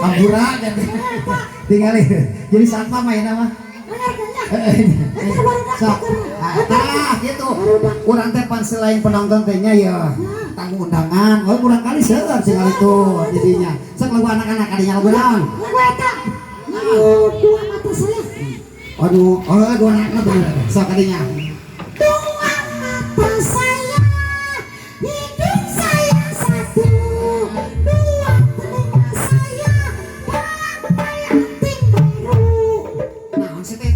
Hampura kan. Tinggal jadi satpam mah ieu mah. Sok. Tah gitu. Urang teh pan selain penonton teh nya ya tamu undangan. Oh kurang kali seueur tinggal itu jadinya. Sok lagu anak-anak kadinya lagu naon? Lagu eta. Lagu dua mata saya. Aduh, oh lagu anak-anak bener. Sok kadinya. Dua mata saya, hidung saya satu, dua telinga saya, pakai anting baru. Naon sih teh?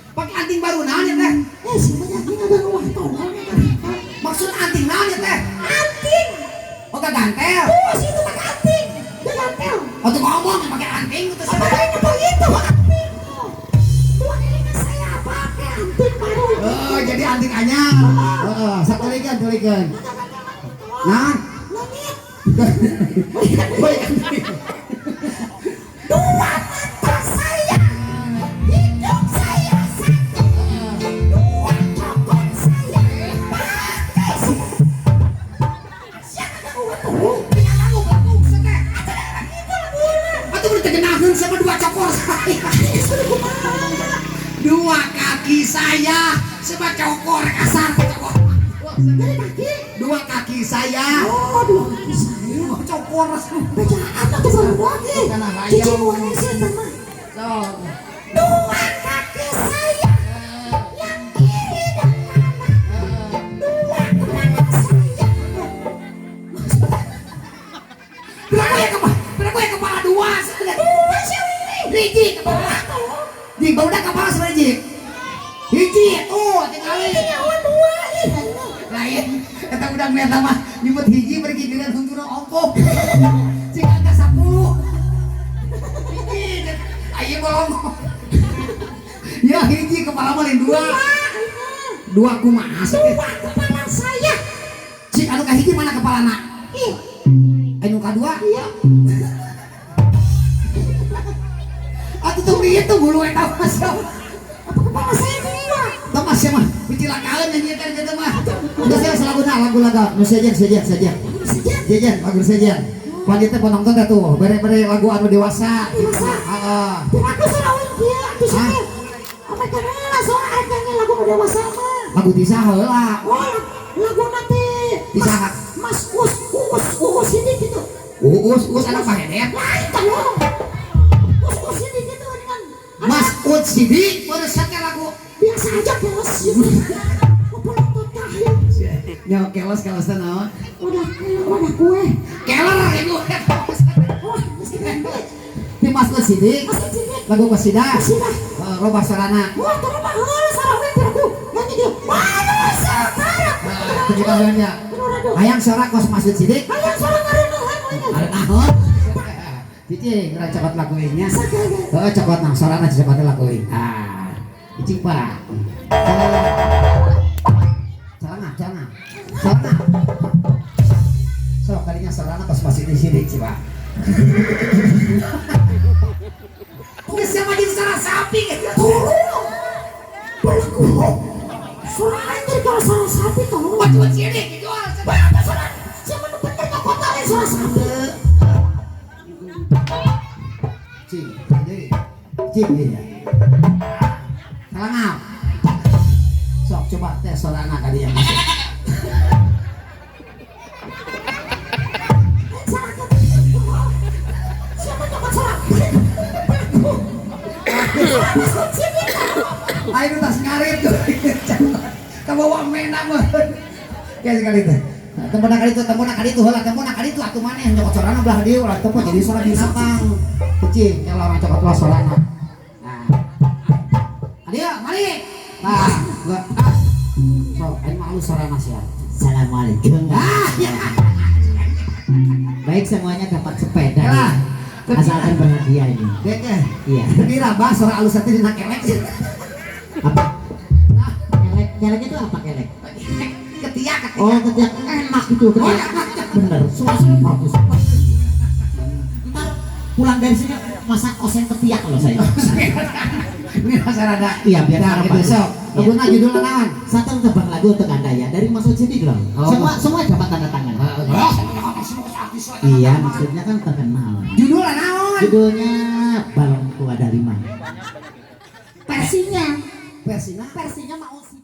Pakai anting baru naon ya teh? Sebenarnya ini ada ruang tolong ya kan? Maksud anting naon ya teh? Anting. Oh gagantel. Oh, situ pakai anting. Gagantel. Oh tuh ngomong pakai anting itu Apa kayaknya begitu anting? Dua telinga saya pakai anting baru. Oh, jadi anting anyar. Heeh, satulikeun tulikeun. Nah, Langit. Baik anting. Dua mata saya, hidung saya satu, dua cokot saya pakai siapa kamu tuh? Lagu lagu teh. Atuh udah tegenaheun sama dua cokor saya. Dua kaki saya sama cokor kasar cokor. Dari kaki? Dua kaki saya. Oh, dua kaki saya. Dua cokor. Bejaan atau baru lagi? Cici wae sih mah. Sok. Dua kaki saya, yang kiri dan kanan. Dua kepala saya. Berapa ya kepala? Berapa ya kepala dua? Dua sih ini. Hiji kepala. Di baudah kepala sebenarnya Ji. Hiji tuh tinggal. Ini nyawa dua. Ih, Lain eta udah meta mah nyebut hiji pergi dengan huntuna ongkoh. Cik angka 10. Hiji aya bolong. Ya hiji kepala mah lain dua. Dua kumaha sih teh? Dua kepala saya. Cik anu kahiji mana kepalana? Ih, Anu kadua? iya. Atuh tong dihitung bulu eta mah siapa? Apa kepala saya dua? Tong mah sia mah picilakaeun nyanyi teh kitu mah. Udah saya selaguna lagu-lagu nu sejen sejen sejen. Sejak Jejen lagu sejen. Wanita penonton teh tuh bere-bere lagu anu dewasa. Dewasa. Heeh. aku sarawan kieu atuh Hah? sih. Apa karena soal nyanyi lagu nu dewasa mah. Lagu ti saha heula. Oh, lagu nanti Ti saha? Mas Us Uus Uus ini gitu. Uus Uus anak pahedet. Lain tolong. Us Us ini gitu dengan Mas Ud Sidik baru teh lagu. Biasa aja keles gitu. Pelotot kahit. Nya keles keles teh naon? Udah udah kue. Keler ieu. Oh, geus gede. Ti Mas Ud Sidik. Mas Ud Sidik. Lagu kasidah. Kasidah. Heeh, robah sarana. Wah, terus mah heula sarawen aku. Nyanyi dia. Waduh, sekarang. Teu nya. Hayang sora kos Mas Ud Sidik. Hayang sora ngareuneuhan we. Ngareunahun. Cicing, urang cokot lagu nya. Heeh, cokot nang sorana cokot lagu euy. Ah. Cicing, Pak. Celana, celana. Celana. Sok kalinya sorana kos Mas Ud Sidik sih, Pak. Geus siapa jadi suara sapi gitu. Tolong. Berlaku. Suara aing teh kalau suara sapi tolong. Mas Ud Sidik gitu. Apa suara? Siapa nu bener nyokot lain suara sapi? Cing, deui. Cing iya. Salah. Sok coba tes sorana kali yang masuk. Siapa nyokot suara? Berlaku. Suara Mas Ud Sidik. Ayo tas ngarit tuh. Kabawa mena mah. Kayak sekali teh. Tempo kali itu, tempo kali itu heula, tempo kali itu atuh maneh nyokot sorana belah dieu ulah tempo jadi suara binatang. Kucing, kalau orang cokot lah sorana. Nah. Adia, mari. Nah, enggak. Ah. Sok, aing mah alus sorana sia. Assalamualaikum. Ah, ya. Baik semuanya dapat sepeda. Lah. Asalkan berhadiah ini. Dek eh. Iya. Kira bah suara alus teh dina kelek. Apa? Nah, Kelek, kelek itu apa kelek? ketiak, ketiak. Oh, ketiak enak itu Oh, ketiak. enak. Bener, suasana bagus. Ntar pulang dari sini masak oseng ketiak loh saya. Ini masa rada. Iya, biar Nah, sarap gitu bagus. sok. Iya. Laguna judulna naon? Satu tebang lagu untuk Anda ya dari Mas Ud Sidik loh. Oh. Semua semua dapat tanda tangan. Oh, Bisa. Iya, maksudnya kan terkenal. Judulnya naon? Judulnya Balongku Ada Lima. Versinya, Versina. versinya mau si